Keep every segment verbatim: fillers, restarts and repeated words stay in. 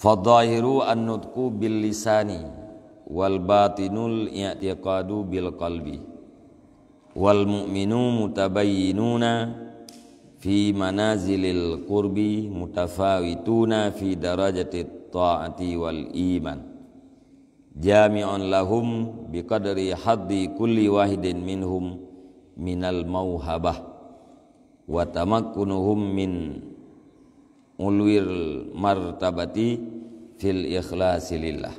Fadh-dhahiru an-nutqu bil lisani, wal batinul i'tiqadu bil qalbi, wal mu'minu mutabayyinuna fi manazilil qurbi mutafawituna fi darajatit ta'ati wal iman, jami'un lahum biqadri haddi kulli wahidin minhum minal mauhabah wa tamakkunuhum min ulwil martabati fil ikhlasi lillah.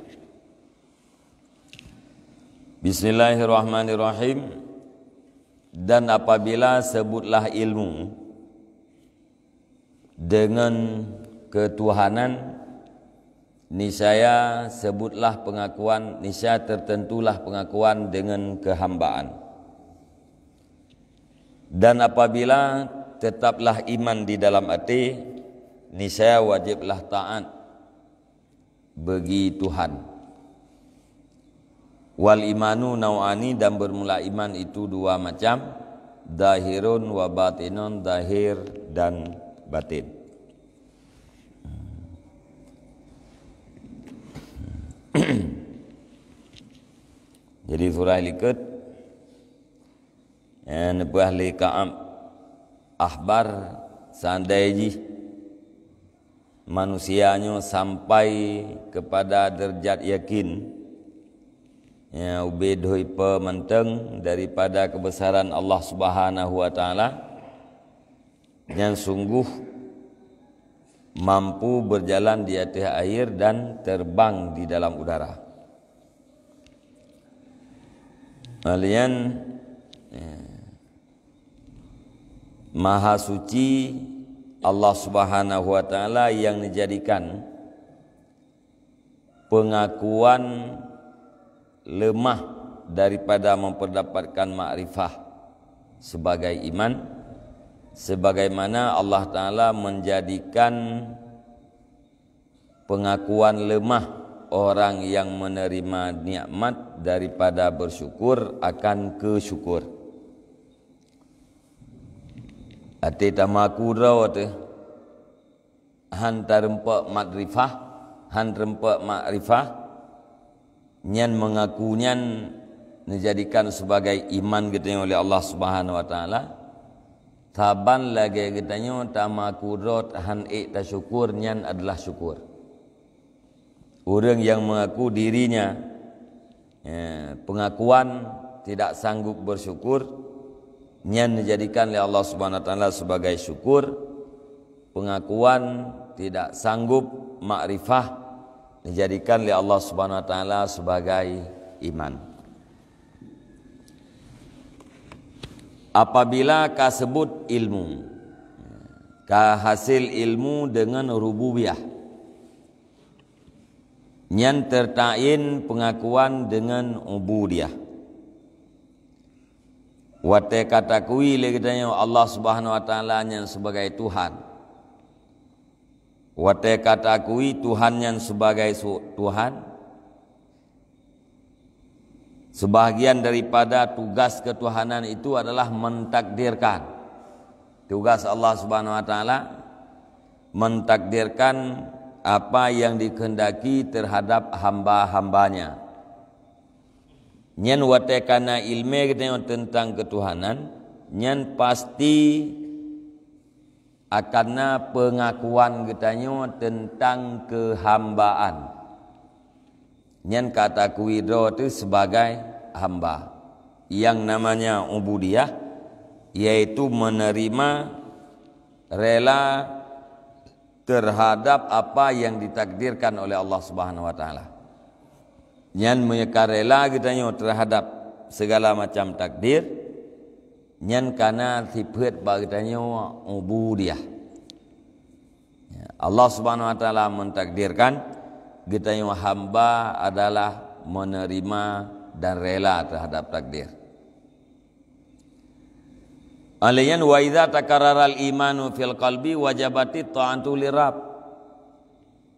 Bismillahirrahmanirrahim. Dan apabila sebutlah ilmu dengan ketuhanan, niscaya sebutlah pengakuan, niscaya tertentulah pengakuan dengan kehambaan. Dan apabila tetaplah iman di dalam até, niscaya wajiblah taat bagi Tuhan. Wal imanu nau'ani, dan bermula iman itu dua macam, zahirun wa batinun, zahir dan batin. Jadi surah likot, eh, neupeugah lé Ka'ab Ahbar, seandai jih manusia nyoe sampai kepada derajat yakin, ya, ubé dhoe peue mantong daripada kebesaran Allah Subhanahu wa Taala, nyan sungguh mampu berjalan di atas air dan terbang di dalam udara. Kalian, ya, Maha Suci Allah Subhanahu wa Taala yang menjadikan pengakuan lemah daripada memperdapatkan makrifah sebagai iman, sebagaimana Allah Taala menjadikan pengakuan lemah orang yang menerima nikmat daripada bersyukur akan kesyukur. Até tamaku droe teuh, han tareumpok makrifah, han reumpok makrifah, nyan mengaku nyan dijadikan sebagai iman geutanyoe oleh Allah Subhanahu wa Taala. Saban lagée geutanyoe tamaku droe han ék tasyukur, nyan adalah syukur. Ureuëng yang mengaku dirinya, ya, pengakuan tidak sanggup bersyukur, nyan dijadikan oleh Allah Subhanahu wa Taala sebagai syukur. Pengakuan tidak sanggup makrifah dijadikan oleh Allah Subhanahu wa Taala sebagai iman. Apabila ka sebut ilmu, ka hasil ilmu dengan rububiyah, nyan tertain pengakuan dengan ubudiyah. Watée ka takui lé geutanyoe Allah Subhanahu wa Taala nyan sebagai Tuhan, watée ka takui Tuhan nyan sebagai su-, Tuhan, sebahagian daripada tugas ketuhanan itu adalah mentakdirkan. Tugas Allah Subhanahu wa Taala mentakdirkan apa yang dikehendaki terhadap hamba-hambanya. Nyan watée ka na iéleumé geutanyoe teuntang keutuhanan, nyan pasti akan na peungakuan geutanyoe teuntang keuhambaan. Nyan ka takui droe teuh sibagai hamba. Yang namanya ubudiyah, yaitu menerima, rela terhadap apa yang ditakdirkan oleh Allah Subhanahu wa Taala. Nyan meunyoe ka rela geutanyoe terhadap segala macam takdir, nyan ka na sifeuet bak geutanyoe ubudiyah. Ya, Allah Subhanahu wa Taala mentakdirkan geutanyoe hamba adalah menerima dan rela terhadap takdir. Alaiyan wa idza takararal imanu fil qalbi wajabatit ta'atu lirab.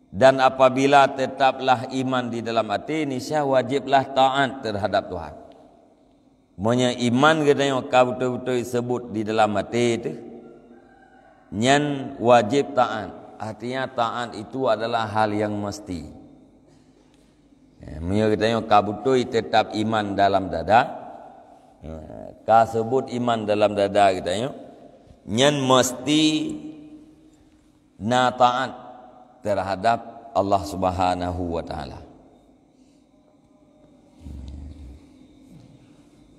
Dan apabila tetaplah iman di dalam até, niscaya wajiblah taat terhadap Tuhan. Meunyoe iman geutanyoe ka beutôi-beutôi seubut di dalam até teuh, nyan wajéb taat. Artinya taat itu adalah hal yang mesti. Ya, meunyoe geutanyoe ka beutôi teutap iman dalam dada, ya, ka seubut iman dalam dada geutanyoe, nyan mesti na taat terhadap Allah Subhanahu wa Taala.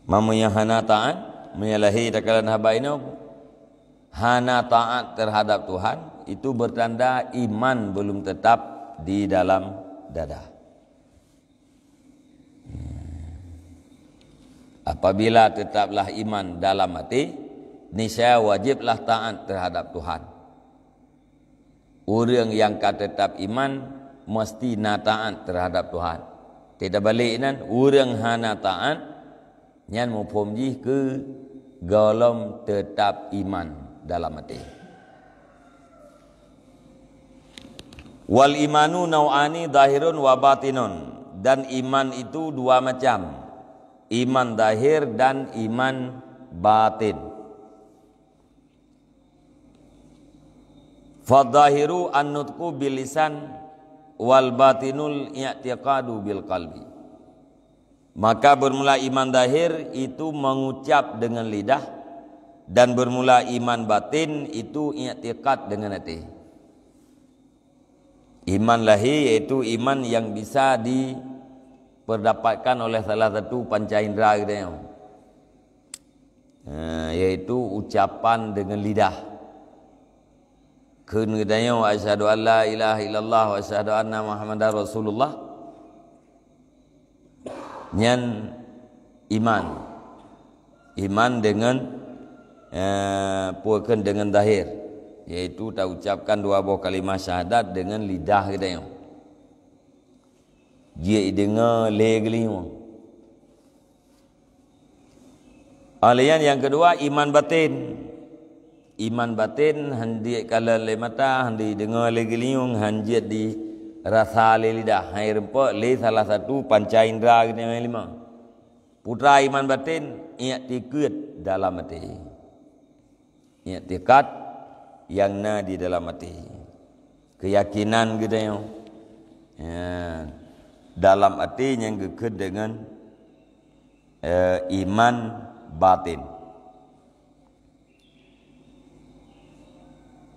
Meunyoe hana taat, meunyoe lahé takalon haba inoe, hana taat terhadap Tuhan, itu bertanda iman belum tetap di dalam dada. Apabila tetaplah iman dalam hati, niscaya wajiblah taat terhadap Tuhan. Ureuëng nyang ka teutap iman meusti na taát teuhadab Tuhan. Teubalék nan, ureuëng hana taát, nyan muphom jih keu gohlom teutap iman dalam até. Wal imanu nau'ani zahirun wa batinun. Dan iman itu dua macam. Iman zahir dan iman batin. Fadzahiru an-nutqu bil lisan wal batinul i'tiqadu bil qalbi. Maka bermula iman zahir itu mengucap dengan lidah, dan bermula iman batin itu i'tiqad dengan hati. Iman lahé yaitu iman yang bisa diperdapatkan oleh salah satu panca indera kita nyoe. Ha, yaitu ucapan dengan lidah. Kheun geutanyoe, "Asyhadu an la ilaha illallah wa asyhadu anna Muhammadar Rasulullah." Nyan iman. Iman dengan, eh, peue kheun, dengan zahir, yaitu taucapkan dua boh kalimah syahadat dengan lidah geutanyoe. Jeuet deungoe lé geulinyueng. Óh lheueh nyan nyang keudua, iman batin. Iman batin han jeuet kalon lé mata, han jideungoe lé geulinyueng, han jeuet dirasa lé lidah, han jirumpok lé salah satu panca indera geutanyoe nyang lima. Peue treuk iman batin, i'tiqad dalam até. I'tiqad nyang na di dalam até. Keuyakinan geutanyoe, ya, dalam até nyang geukheun deungon, eh, iman batin.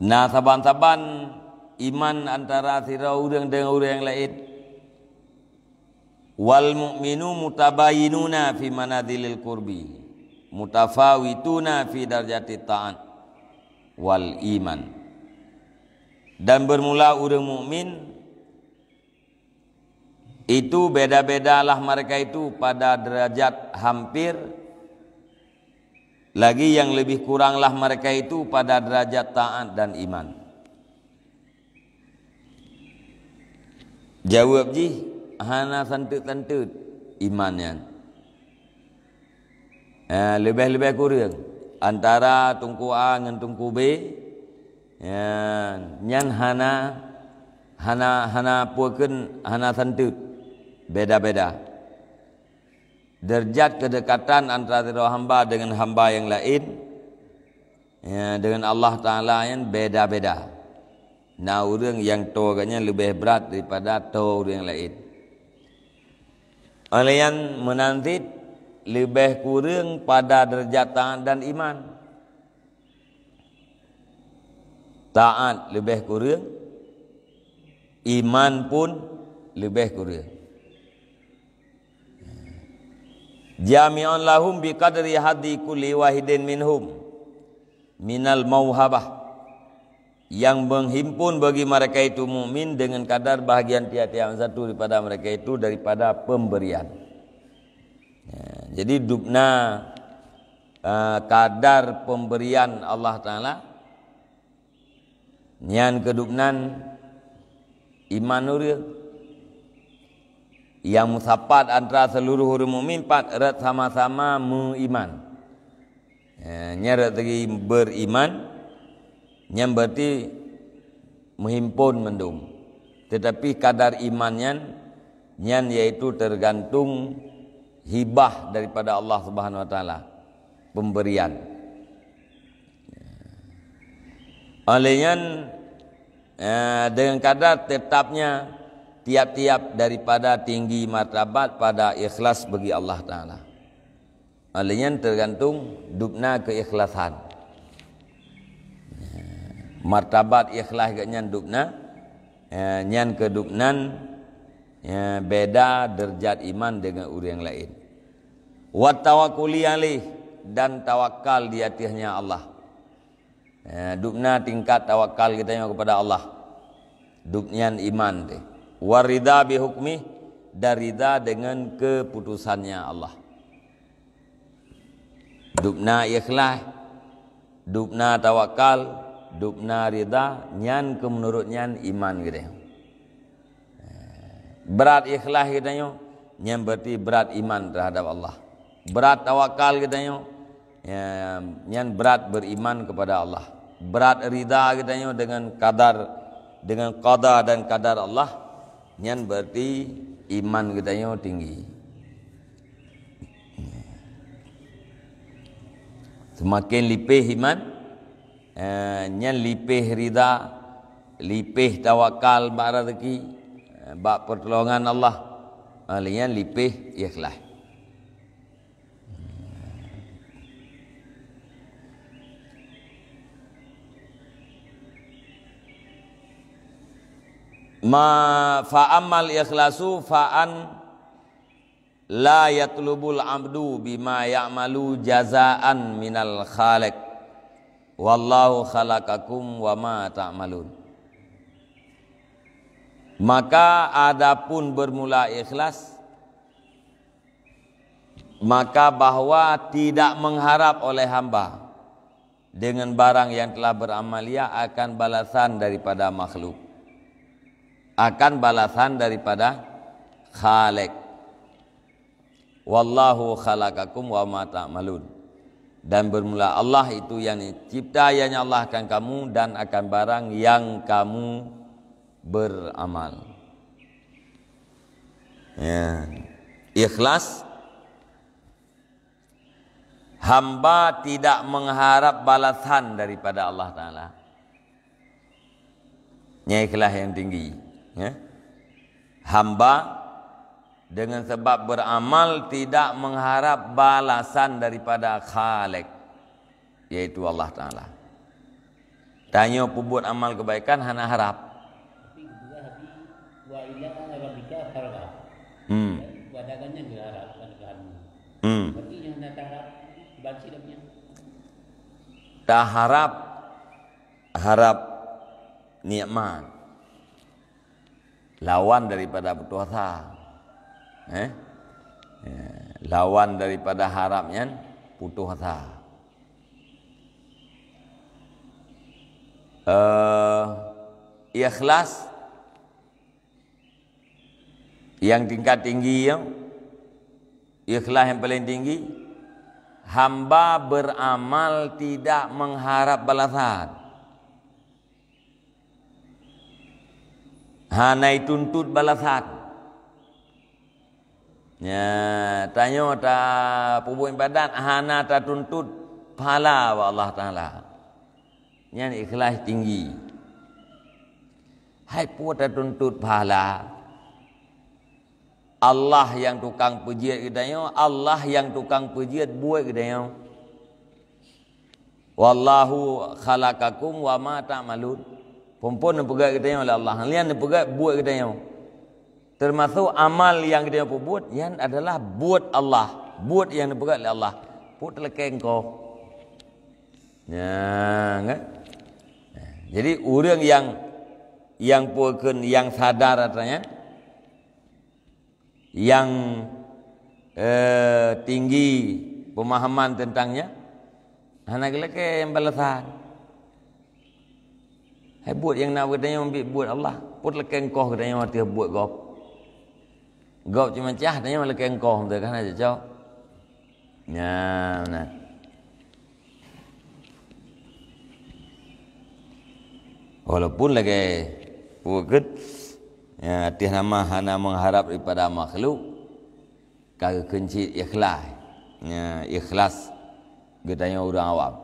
Na saban-saban iman antara sidroe ureuëng deungon ureuëng nyang laén. Wal mu'minu mutabayinuna fi manazilil qurbi, mutafawituna fi darajati ta'at wal iman. Dan bermula ureuëng mukmin itu beda-bedalah mereka itu pada derajat hampir, lagi yang lebih kuranglah mereka itu pada derajat taat dan iman. Jaweueb jih, hana santeut-santeut iman nyan. Eh, leubeh-leubeh kureueng antara teungku A ngon teungku B, ya, nyan hana, hana, hana peue kheun, hana santeut, beda-beda. Derajat keudekatan antara sidroe hamba deungon hamba nyang laén, ya, deungon Allah Taala nyan beda-beda. Na ureuëng nyang toe geuhnyan leubeh brat daripada toe ureuëng nyang laén. Óh lheueh nyan meunan cit leubeh kureueng pada derajat taat dan iman. Taat leubeh kureueng, iman pun leubeh kureueng. Jami'un lahum biqadri hadzi kulli wahidin minhum minal mauhabah, yang menghimpun bagi mereka itu mukmin dengan kadar bahagian tiap-tiap satu daripada mereka itu daripada pemberian. Ya, jadi dubna, eh, kadar pemberian Allah Taala, nyan keudubnan iman ureuëng. Nyang meusapat antara seluruh ureuëng mukmin pat rot sama-sama meuiman. Eh, nyan rot lagi beriman, nyan berarti meuhimpon mandum. Tetapi kadar iman nyan, nyan yaitu tergantung hibah daripada Allah Subhanahu Wa Taala, pemberian. Óh lheueh nyan, Eh, dengan kadar tetapnya tiap-tiap daripada tinggi martabat pada ikhlas bagi Allah Taala. Oleh nyan tergantung dubna keikhlasan. Martabat ikhlas geuh nyan dubna, eh, nyan keu dubnan, eh, beda derajat iman dengan ureuëng laén. Wa tawakkuli alaih, dan tawakal di ateueh Nya Allah. Eh, dubna tingkat tawakal geutanyoe kepada Allah. Dubnyan iman teuh. Wa ridha bi hukmih, dan ridha dengan keputusannya Allah. Dubna ikhlas, dubna tawakal, dubna ridha, nyan keu meunurot nyan iman geutanyoe. Brat ikhlas geutanyoe, nyan berarti brat iman terhadap Allah. Brat tawakal geutanyoe, ya, nyan brat beriman kepada Allah. Brat ridha geutanyoe dengan kadar, dengan qada dan kadar Allah, nyan berarti iman geutanyoe tinggi. Semakin lipéh iman, eh, nyan lipéh ridha, lipéh tawakal bak rezeki, eh, bak pertolongan Allah. Ah, nyan lipéh ikhlas. Ma fa ammal ikhlasu fa an la yatlubul abdu bima ya'malu jazaan minal khaliq. Wallahu khalaqakum wa ma ta'malun. Maka adapun bermula ikhlas, maka bahwa tidak mengharap oleh hamba dengan barang yang telah beramal ia akan balasan daripada makhluk, akan balasan daripada Khaliq. Wallahu khalaqakum wa ma ta'malun. Dan bermula Allah itu yang cipta, ianya Allah akan kamu dan akan barang yang kamu beramal. Ya. Ikhlas, hamba tidak mengharap balasan daripada Allah Taala. Nyan ikhlas yang tinggi, ya. Hamba dengan sebab beramal tidak mengharap balasan daripada Khaliq, yaitu Allah Taala. Tanyoe peubuet amal kebaikan hana harap. Tapi geupeugah Nabi, "Wa ila rabbika farghab." Hmm. Pada gobnyan geuharap, pada Tuhanmu. Hmm. Berarti nyang hana taharap, banci dah punya. Taharap, harap nikmat. Lawan daripada putus asa. Eh? Ya, lawan daripada harap nyan putus asa. Eh, ikhlas yang tingkat tinggi, ya. Ikhlas yang paling tinggi, hamba beramal tidak mengharap balasan. Hana ituntut balasan. Nya, tanyoe tapeubuet ibadat hana tatuntut pahala bak Allah Taala. Nyan ikhlas tinggi. Hai peue tatuntut pahala? Allah nyang tukang peujeuet geutanyoe, Allah nyang tukang peujeuet buet geutanyoe. "Wallahu khalaqakum wa ma ta'malun." Phon-phon neupeugét geutanyoe lé Allah. Nyan neupeugét buet geutanyoe. Teumasok amal nyang geutanyoe peubuet, nyan adalah buet Allah. Buet nyang neupeugét lé Allah. Peue teulakée engkoh. Nyan, kan? Jadi, ureuëng nyang, nyang peue kheun, nyang sadar atra nyan, nyang, eh, tinggi pemahaman tentang nyan, hana geulakée nyang balasan. Hai buet nyang na geutanyoe miet buet Allah, peue lakée engkoh geutanyoe ateueh buet gob. Gob cuma cah tanyoe lakée engkoh teuh, kan hana cocok. Nyan, nah. Walaupun lagée peue kheun, ya, ateueh nama hana mengharap daripada makhluk, ka geukheun cit ikhlas. Ya, ikhlas geutanyoe ureuëng awam.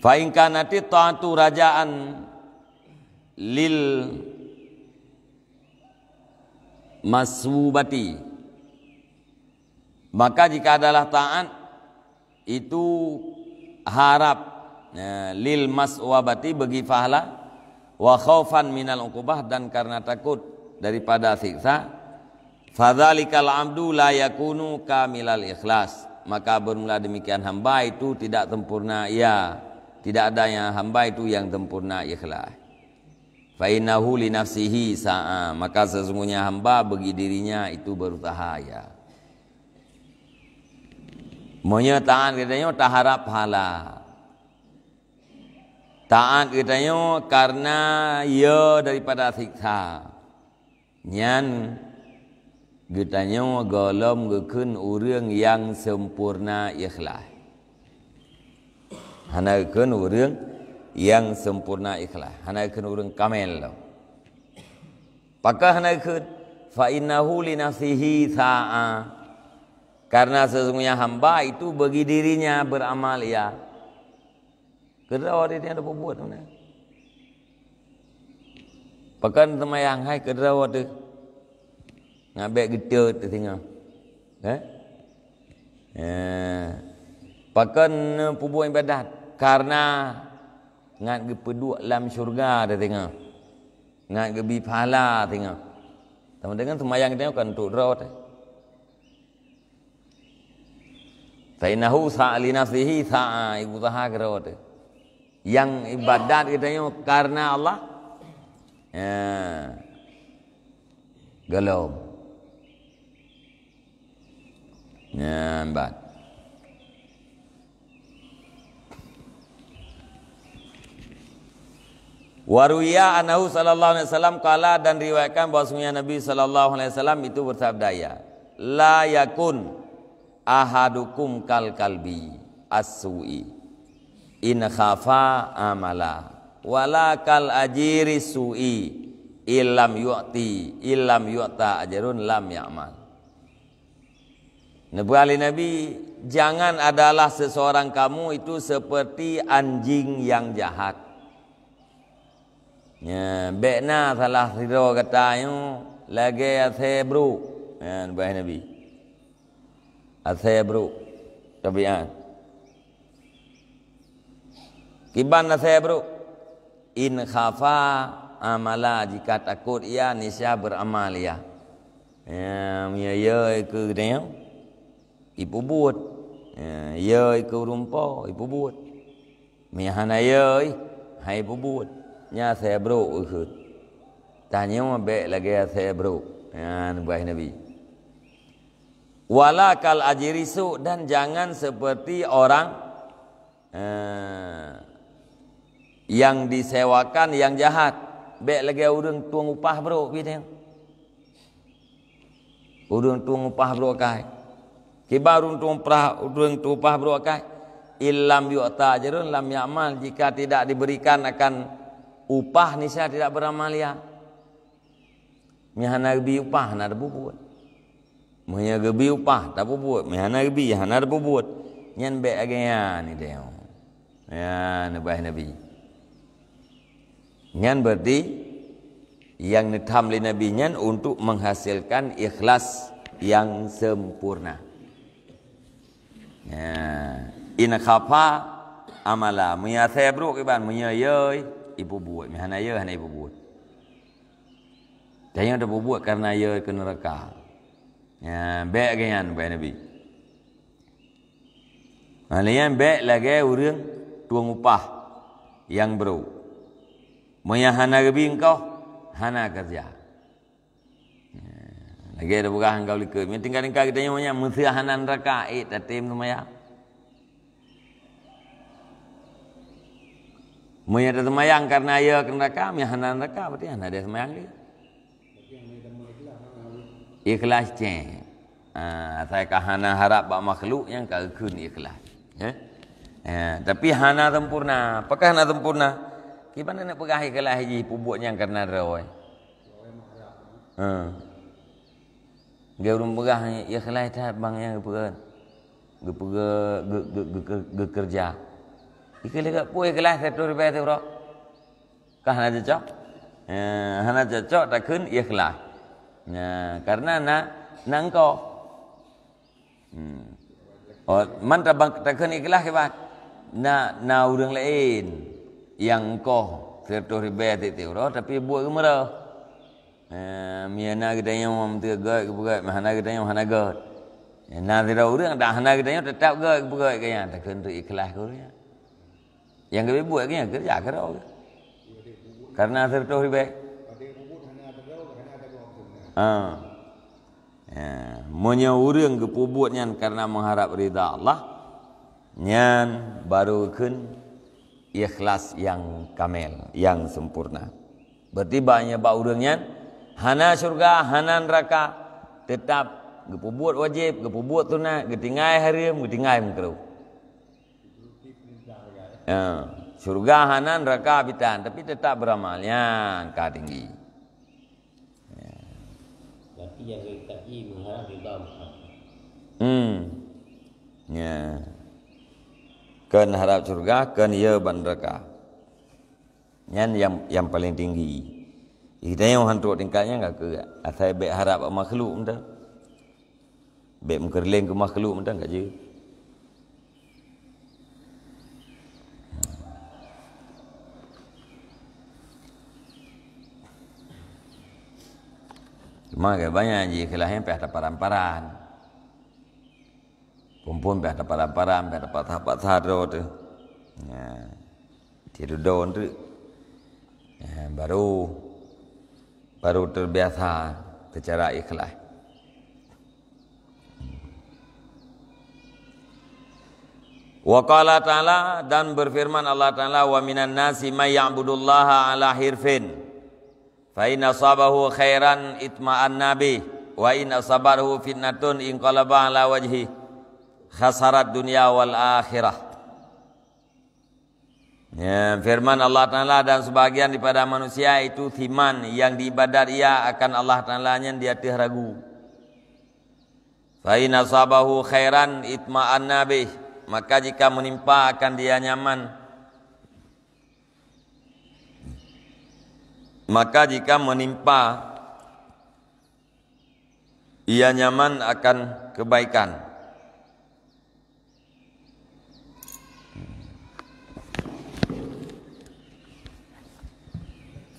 Fa in kanati ta'atu raja'an lil maswubati, maka jika adalah taat itu harap, ya, lil maswabati, bagi pahala, wa khaufan minal uqubah, dan karena takut daripada siksa, fadzalikal abdu la yakunu kamilal ikhlas, maka bermula demikian hamba itu tidak sempurna ia, tidak ada yang hamba itu yang sempurna ikhlas. Fa innahu li nafsihi sa'a, maka sesungguhnya hamba bagi dirinya itu berusaha ia. Meunyoe taat geutanyoe taharap pahala. Taat geutanyoe karena ya daripada siksa. Nyan geutanyoe gohlom geukheun ureuëng nyang sempurna ikhlas. Hana geukheun ureuëng nyang sempurna ikhlas. Hana geukheun ureuëng kamel lom. Pakon hana geukheun? Fa innahu li nafsihi sa'a. Karena sesungguhnya hamba itu bagi dirinya beramal ia. Keudroe teuh nyang tapeubuet meunan. Pakon seumayang hai keudroe teuh. Ngat bék geutot teuh singoh. Eh? Eh. Pakon peubuet ibadat karena ngat geupeuduek lam syurga teuh singoh. Ngat geubi pahala singoh. Teuma deungon seumayang teuh kan untuk droe teuh. Fa innahu sa'a li nafsihi sa'a, ibu taha keudroe teuh. Nyang ibadat geutanyoe karena Allah. Ya. Gohlom. Nyan ban. Wa ruwiya annahu sallallahu alaihi wasallam qala, dan riwayatkan bahwasanya Nabi sallallahu alaihi wasallam itu bersabda, ya, la yakun ahadukum kal kalbi as-su'i in khafa amala, wala kal ajiri su'i illam yu'ti, illam yu'ta ajrun lam ya'mal. Neupeugah lé Nabi, jangan adalah seseorang kamu itu seperti anjing yang jahat. Ya, bék na salah sidroe gata nyoe lagée asée brok. Ya, neupeugah Nabi. Asée brok tabiat. Kiban asée brok? In khafa amala, jika takot ia, niscaya beramal ia. Ya, meunyoe ya keu geutanyoe, ipeubuet. Ya, ya keu ureuëng po, ipeubuet. Meunyoe hana ya, hai peubuet. Nyan asée brok ukeue. Tanyoe bék lagée asée brok. Ya, neupeugah Nabi. Wala kal ajiri su, dan jangan seperti orang eh, yang disewakan yang jahat. Bék lagée ureuëng tueng upah brok pih teuh. Ureuëng tueng upah brok akai. Kiban ureuëng tueng upah, ureuëng tueng upah brok akai. Illam yu'ta ajrun lam ya'mal, jika tidak diberikan akan upah, niscaya tidak beramal ia. Meunyoe hana geubi upah, hana tapeubuet. Meunyoe geubi upah, tapeubuet. Meunyoe hana geubi, hana tapeubuet. Nyan bék lagée nyan, idéh. Ya, neupeugah Nabi. Nyan berarti nyang neutham lé Nabi nyan untuk menghasilkan ikhlas yang sempurna. Ya, in khafa amala. Meunyoe asée brok kiban, meunyoe ya, ipeubuet. Meunyoe hana ya, hana ipeubuet. Tanyoe tapeubuet kareuna ya keu neuraka. Ya, bék lagée nyan, bék Nabi. Lagée nyan bék lagée ureuëng tueng upah nyang brok. Meunyoe hana geubi engkau, hana keureuja. Ya, lagée tapeugah ngon likot. Meunyoe tinggai-tinggai geutanyoe nyan meuseuh hana neuraka, ék tatem seumayang. Meunyoe taseumayang kareuna ya keu neuraka, meunyoe hana neuraka, berarti hana ada seumayang lé. Ikhlas cék. Ah, asai ka hana harab bak makhluk nyang ka geukheun ikhlas. Eh? Eh, tapi hana sempurna. Apakah hana sempurna? Kiban na peugah ikhlas jih peubuet nyang kareuna droe. Ha. Geu ureuëng peugah ikhlas that bang nyang geupeugah, geupeugah, geu-, geu-, geu-, geukeureuja. Ikheun lé geuh peue ikhlas siratoh ribèe siuroe? Ka hana cocok? Eh, hana cocok takheun ikhlas. Nah, karena na, na engkoh. Hmm. Oh, man tabang takheun ikhlas kiban? Na, na ureueng laén nyang engkoh siratoh ribèe tiep-tiep uroe, tapi buet geumeurah. Eh, meuhana geutanyoe meuteugét geupeugét, meuhana geutanyoe hana gét. Eh, na sidroe ureueng dak hana geutanyoe teutap gét geupeugét keu nyan, takheun tu ikhlas keu ureueng nyan. Nyang geubri buet keu nyan keureuja keudroe. Karena siratoh ribèe. Ha. Ya, meunyoe ureueng geupeubuet nyan karena mengharap ridha Allah, nyan baru kheun ikhlas nyang kamel, nyang sempurna. Berarti bak nyan bak ureueng nyan hana syurga, hana neuraka, teutap geupeubuet wajéb, geupeubuet sunat, geutinggai hareuem, geutinggai meukruh. Ya, syurga hana, neuraka bitan, tapi teutap beuramal, nyan ka tinggi. Ya. Tapi nyang geukaji mengharap ridha Allah. Hmm. Ya. Kon harap syurga, kon ya ban neuraka. Nyan nyang, nyang paleng tinggi. Geutanyoe han trok tingkat nyan ka keu asai bèk harap bak makhluk mantong. Bèk meukeureuléng keu makhluk mantong ka jeuet. Cuma ka banyak jih keulah nyan payah taparan-paran. Phon-phon payah taparan-paran, payah tapaksa-paksa droe teuh. Nah, tiep droe teuh. Nah, baru, baru terbiasa secara ikhlas. Wa qala ta'ala, dan berfirman Allah Ta'ala, "Wa minan nasi may ya'budullaha ala hirfin, fa in asabahu khairan itma'anna bih, wa in asabathu fitnatun inqalaba ala wajhih, khasarat dunya wal akhirah." Ya, firman Allah Ta'ala, "Dan sebagian daripada manusia itu siman yang diibadat ia akan Allah Ta'ala nyan di ateueh ragu." "Fa in asabahu khairan itma'anna bih," maka jika menimpa akan dia nyaman, maka jika menimpa ia nyaman akan kebaikan.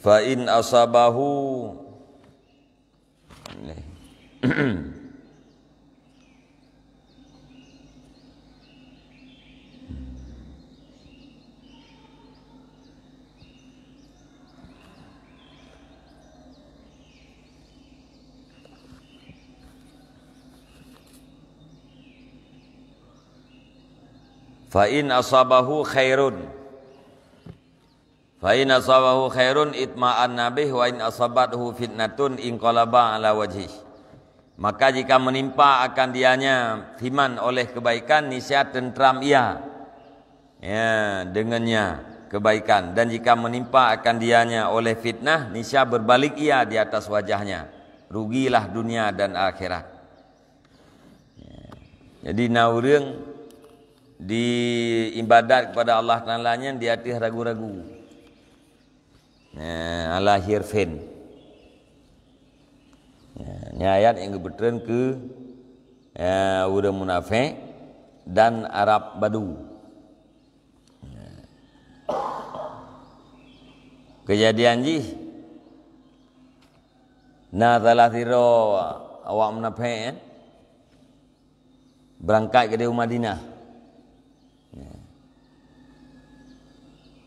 "Fa in asabahu," "Fa in asabahu khairun." "Fa in asabahu khairun itma'anna bih, wa in asabathu fitnatun inqalaba ala wajhih." Maka jika menimpa akan dianya siman oleh kebaikan, niscaya tentram ia, ya, dengannya kebaikan. Dan jika menimpa akan dianya oleh fitnah, niscaya berbalik ia di atas wajahnya. Rugilah dunia dan akhirat. Ya. Jadi, na ureueng di ibadat kepada Allah Taala nyan di ateueh ragu-ragu. Nah, ala hirfin. Ya, nyan ayat nyang geupeutreun keu, ya, ureueng munafék dan Arab badu. Ya. Keujadian jih, na salah sidroe awak munafék, ya. Beurangkat keudéh u Madinah. Ya.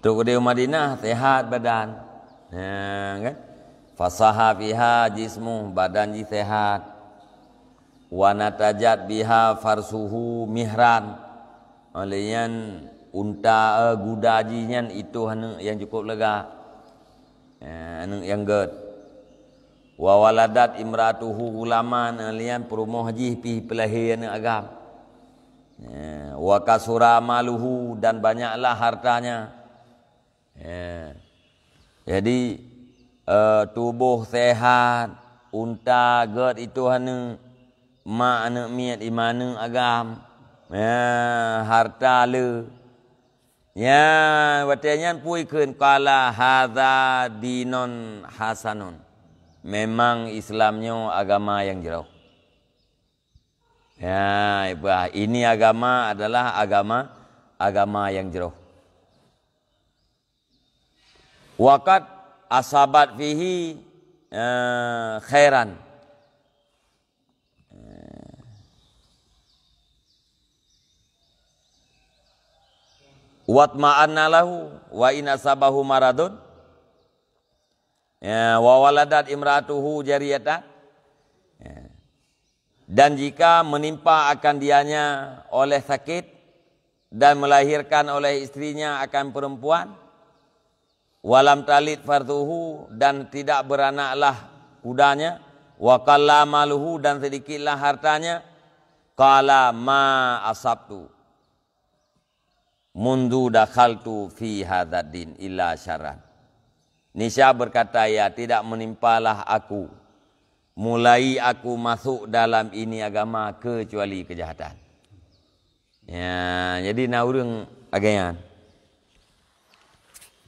Trok keudéh u Madinah, sehat badan. Ya, kan? Fasaha fiha jismuh, badan jih sehat. Wa natajat biha farsuhu mihran. Oleh nyan, unta, eh, guda jih nyan itoh aneuk nyang cukup lega. Eh, aneuk nyang gét. Wa waladat imra'atuhu ghulaman, eh, lian peurumoh jih pih peulahé aneuk agam. Eh, wa kasura maluhu, dan banyaklah hartanya. Eh, jadi, eh, tuboh sehat, unta gét itoh aneuk, mak aneuk miet, iman aneuk agam, eh, harta le. Ya, watée nyan peue kheun, qala hadza dinun hasanun. Memang Islam nyoe agama nyang jroh. Ya, ipeugah, ini agama adalah agama, agama nyang jroh. Wa qad asabat fihi, eh, khairan. Watma'anna lahu wa in asabahu maradun. Ya, wa waladat imra'atuhu jariyatan. Ya. Dan jika menimpa akan dianya oleh sakit dan melahirkan oleh istrinya akan perempuan, walam talid farthuhu, dan tidak beranaklah kudanya, wa qalla maluhu, dan sedikitlah hartanya, qala ma asabtu mundu dakhaltu fi hadzad din illa syarran. Nisya berkata ia, tidak menimpalah aku, mulai aku masuk dalam ini agama, kecuali kejahatan. Ya, jadi na ureuëng agam nyan.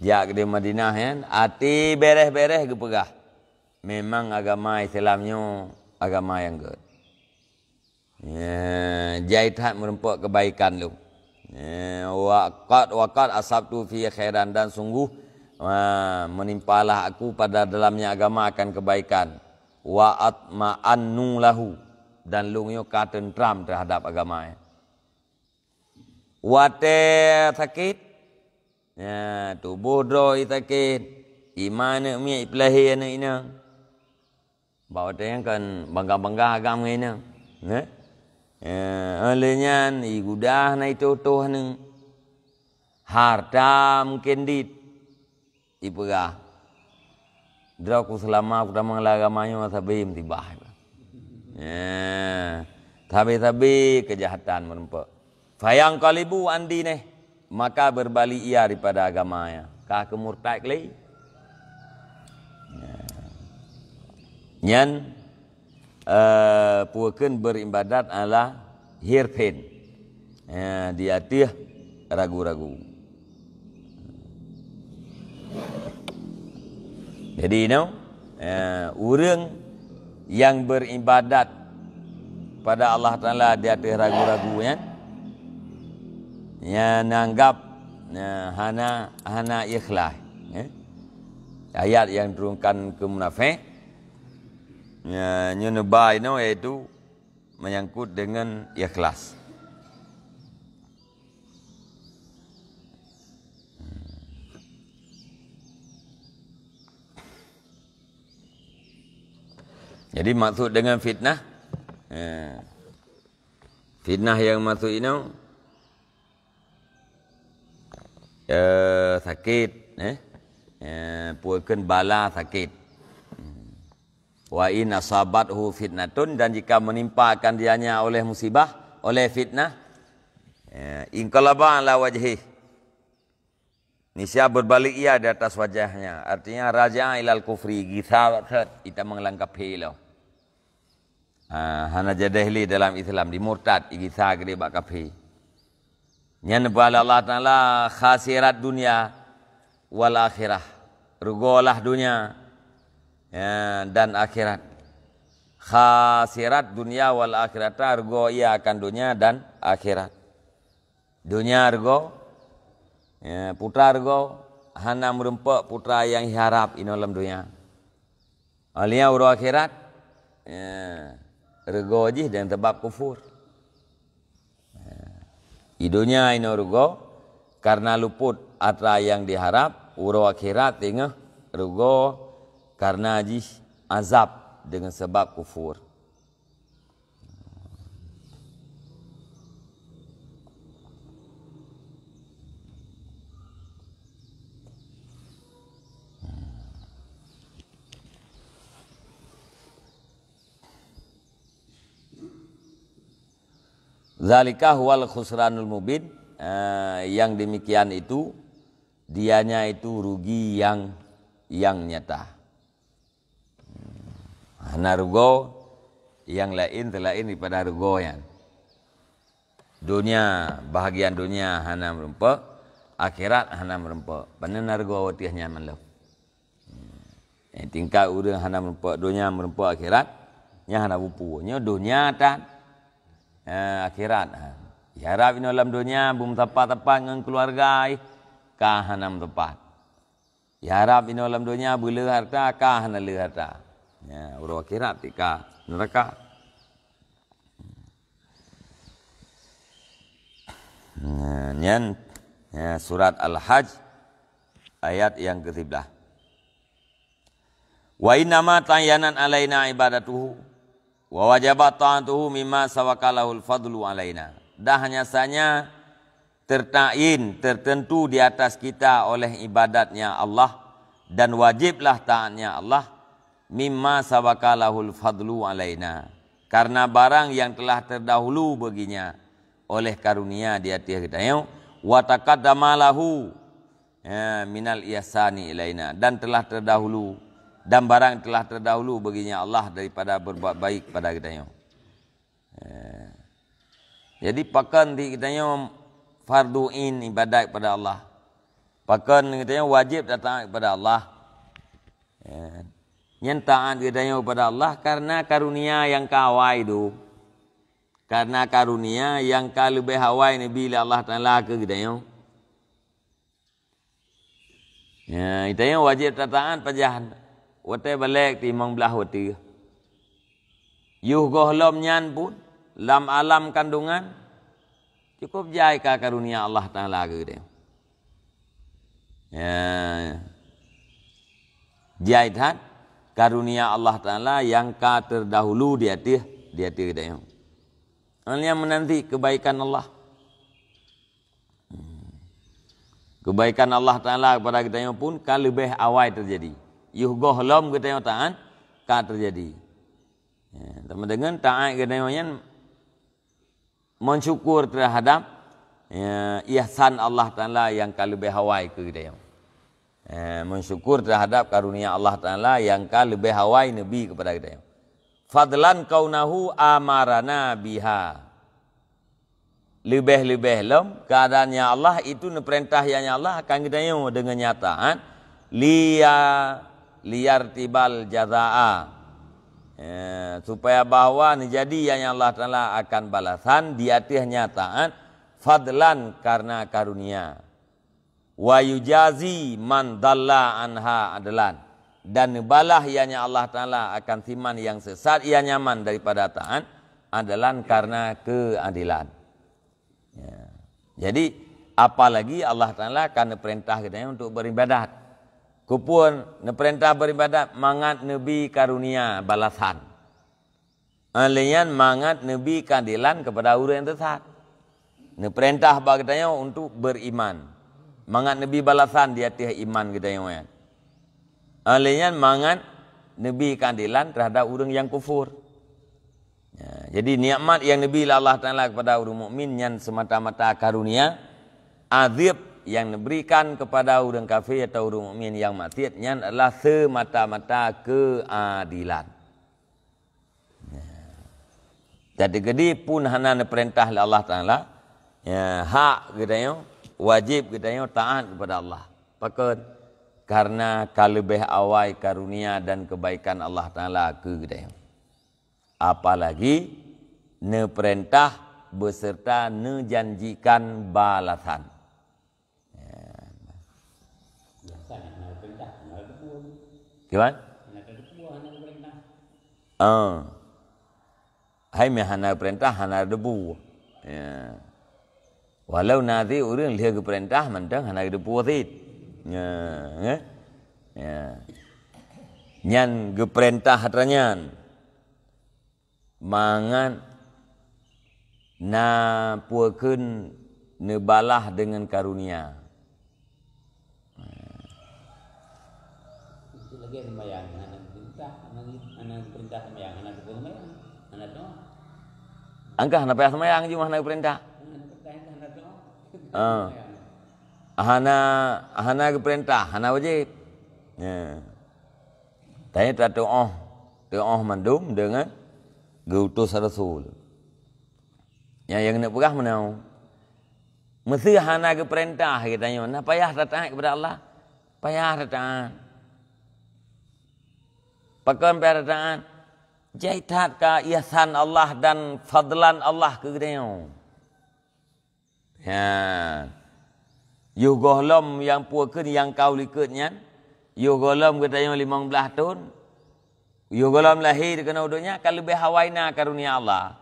Jak di Madinah nyan, até bereh-bereh geupeugah, memang agama Islam nyoe agama nyang gét. Ya, jai that meurumpok kebaikan lom. Ya, wa qad, wa qad asabtu fi khairan, dan sungguh, ah, menimpalah aku pada dalamnya agama akan kebaikan. Wa atma'annu lahu, dan lôn nyoe ka teuntram terhadap agama nyan. Watée sakét, ya, tuboh droe sakét, ima aneuëk miet ipeulahé aneuëk inong. Bak watée nyan kan bangga-bangga agam ngon inong. Neh? Eh, óh lheueh nyan, igudah na itoh-toh aneuëk. Harta mungken dit. Ipeugah, "Droe ku seulama kutamong lam agama nyoe sabe musibah." Eh, sabe-sabe keujahatan meurumpok. Fayanqalibu an dineh, maka berbalik ia daripada agamanya. Ka keumurtad kali. Nyan, eh, peue kheun beuribadat ala hirfin. Eh, di ateueh ragu-ragu. Jadi, no, eh, ureuëng nyang beuribadat pada Allah Taala di ateueh ragu-ragu nyan, nyan anggap, eh, hana, hana ikhlas, eh. Ayat nyang diturunkan keu munafék, ya, nyoe neuba inoe, yaitu menyangkut dengan ikhlas. Jadi, maksud dengan fitnah, eh, fitnah nyang maksud inoe, eh, sakét, eh, eh, peue kheun bala sakét. Wa in asabathu fitnatun, dan jika menimpa akan dianya oleh musibah, oleh fitnah, eh, inqalaba ala wajhih. Nisya berbalik ia di atas wajahnya. Artinya, raja'a ilal kufri, gisa that, itamong lam kafé lom. Ah, hana jadeh lé dalam Islam, dimurtad, igisa keudeh bak kafé. Nyan neupeugah lé Allah Taala, khasirat dunya wal akhirah. Rugolah dunia, ya, dan akhirat. Khasirat dunya wal akhirata, rugoe ia akan dunia dan akhirat. Dunia rugoe, ya, putra rugoe, hana meurumpok putra nyang iharab inoe lam dunia. Alia uroe akhirat, ya, rugoe jih dan sebab kufur. Ya. Di dunia inoe rugoe karena luput atra nyang diharab, uroe akhirat teungoh rugoe karena jih azab dengan sebab kufur. Zalika huwal khusranul mubin, eh, yang demikian itu, dianya itu rugi yang, yang nyata. Hana rugoe nyang laén seulaén daripada rugoe nyan. Dunia, bahagian dunia hana meurumpok, Akhirat hana meurumpok. Pane nargo watèe nyan malom. Eh, tingkat ureuëng hana meurumpok donya, meurumpok akhirat, nyan hana bupu. Nyoe donya tan, eh, akhirat tan. Iharab inoe lam donya beumeusapa-sapa ngon keuluwarga, ka hana meuteumpat. Iharab inoe lam donya beuleu harta, ka hana leu harta. Ya, uroe akhirat tika neraka. Nah, nyan, ya, surat Al-Hajj ayat yang ke-sebelas. "Wa innama ta'ayyanat alaina ibadatuhu, wa wajabat ta'atuhu mimma sabaqa lahul fadlu alaina." Dan hanya saja tertakyin, tertentu di atas kita oleh ibadatnya Allah, dan wajiblah taatnya Allah, mimma sabaqa lahul fadlu alaina, karena barang yang telah terdahulu baginya oleh karunia di ateueh geutanyoe, wa taqaddama lahu, ya, minal ihsani ilaina, dan telah terdahulu, dan barang telah terdahulu baginya Allah daripada berbuat baik pada geutanyoe. Ya. Jadi, pakon di geutanyoe fardu ain ibadat kepada Allah. Pakon geutanyoe wajib taat kepada Allah. Ya. Nyan taat geutanyoe kepada Allah karena karunia nyang ka awai tu. Karena karunia nyang ka leubeh awai neubi lé Allah Taala keu geutanyoe. Ya, geutanyoe wajéb tataát pajan watée balek timong blaih watée. Yoh gohlom nyan pun, lam alam kandungan, cukup jai ka karunia Allah Taala keu geutanyoe. Ya. Jai that karunia Allah Taala nyang ka terdahulu di ateueh, di ateueh geutanyoe. Hanya menanti kebaikan Allah. Kebaikan Allah Taala kepada geutanyoe pun ka leubeh awai teujadi. Yoh gohlom geutanyoe taát ka teujadi. Ya, teuma deungon taát geutanyoe nyan meusyukur terhadap, ya, ihsan Allah Taala nyang ka leubeh awai keu geutanyoe. Ya, meusyukur terhadap karunia Allah Taala nyang ka leubeh awai neubi kepada geutanyoe. Fadlan kaunahu amarana biha. Leubeh-leubeh lom, keuadaan nyang Allah itu neupeurintah nyang Allah akan geutanyoe deungon nyata, ha? Liya, liyartibal jazaa. Ya, supaya bahwa neujadi nyang Allah Taala akan balasan di ateueh nyata, ha? Fadlan karena karunia. Wa yujazi man dalla anha adlan, dan neubalah ianya Allah Taala akan siman nyang sesat, nyang nyaman daripada taát, adlan karena keadilan. Ya. Jadi, apalagi Allah Taala ka neupeurintah geutanyoe untuk beribadat. Keupeue neupeurintah beribadat? Mangat neubi karunia balasan. Lé nyan mangat neubi keadilan kepada ureuëng nyang sesat. Neupeurintah bak geutanyoe untuk beriman, mangat neubi balasan di ateueh iman geutanyoe nyan. Lé nyan mangat neubi keadilan terhadap ureuëng nyang kufur. Ya, jadi nikmat nyang neubi lé Allah Taala kepada ureuëng mukmin nyan semata-mata karunia, azab nyang neuberikan kepada ureuëng kafé atau ureuëng mukmin nyang maksiat nyan adalah semata-mata keadilan. Jadi keudi pun hana neupeurintah lé Allah Taala, ya, hak geutanyoe, wajéb geutanyoe taát kepada Allah. Pakon? Karena ka leubeh awai karunia dan kebaikan Allah Taala keu geutanyoe. Apalagi neupeurintah beserta neujanjikan balasan. Ya. Biasa hana peurintah, hana teupeue. Kiban? Hana teupeue, hana peurintah. Ah. Hai meuhana peurintah, hana teupeue. Ya. Walau na cit ureuëng lheueh geupeurintah, mantong hana teupeue cit. Ya, ya. Ya. Nyan geupeurintah atra nyan. Mangat na peue kheun neubalah deungon karunia. Itu lagée sembahyang, hana perintah, hana, hana perintah sembahyang, hana teupeue sembahyang, hana doa. Angka hana payah sembahyang, cuma hana perintah. Hana perintah, hana doa. Ah. Sembahyang. Hana, hana geupeurintah, hana wajéb. Ya. Tanyoe tatuoh, tuoh mandum deungon geuutus rasul. Nyang, nyang keuneuk peugah meunoe. Meusé hana geupeurintah geutanyoe, na payah tataát keupada Allah? Payah tataát. Pakon payah tataát? Jai that ka ihsan Allah dan fadlan Allah keu geutanyoe. Nyan. Yoh gohlom nyang peue kheun nyang ka u likot nyan, yoh gohlom geutanyoe limong blaih thon, yoh gohlom lahé keunoe donya ka leubeh awai na karunia Allah.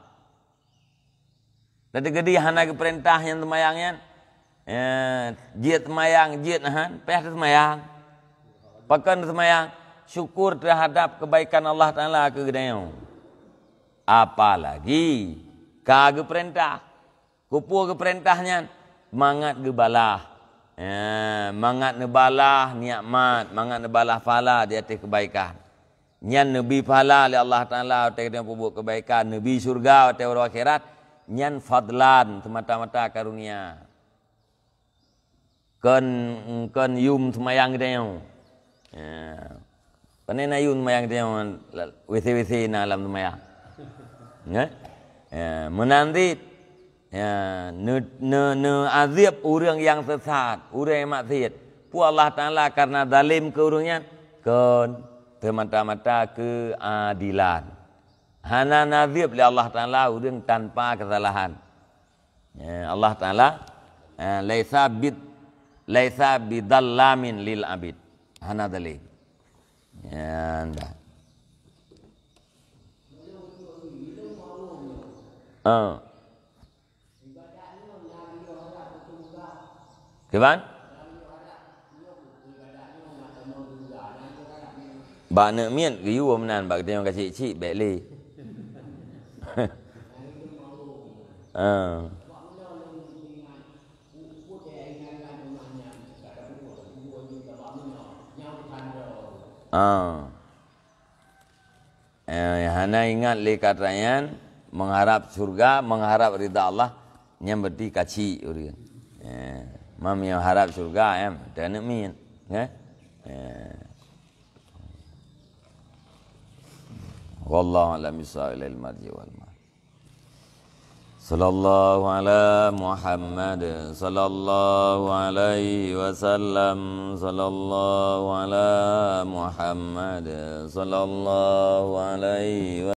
Teukeudi hana geupeurintah nyang seumayang nyan, eh, jeuet seumayang, jeuet han, payah teuseumayang. Pakon teuseumayang? Syukur teuhadab keubaikan Allah Taala keu geutanyoe. Apalagi ka geupeurintah. Keupeue geupeurintah nyan? Mangat geubalah. Eh, mangat neubalah nikmat, mangat neubalah pahala di ateueh keubaikan. Nyan neubi pahala lé Allah Taala watée geutanyoe peubuet keubaikan, neubi syurga watée uroe akhirat, nyan fadlan, seumata-mata karunia. Kon, kon yum seumayang geutanyoe. Ya. Pane na yum seumayang geutanyoe, W C W C na lam seumayang. Ya? Ya, meunan cit. Ya, neu-, neu-, neuazab ureuëng nyang sesat, ureuëng nyang maksiat. Peue Allah Taala karena zalim keu ureuëng nyan? Kon, teumata-mata keuadilan. Hana nazab lé Allah Taala ureuëng tanpa keusalahan. Ya, Allah Taala, eh, laisa bid-, laisa bidzallamin lil abid. Hana zalim. Ya, ndak. Ah. Kiban? Bak aneuk miet geuyue meunan, bak geutanyoe ka cik-cik bék lé. Ah. Ah. Eh, hana ingat lé kata nyan, mengharap syurga, mengharap ridha Allah, nyan berarti kacik ureuëng. Eh, mam nyang harap syurga, eh, teuneuk miet, eh? Eh. Wallahu a'lam bissawab, ilaihil marji wal ma'ab. Sallallahu ala Muhammad, sallallahu alaihi wasallam, sallallahu ala Muhammad, sallallahu alaihi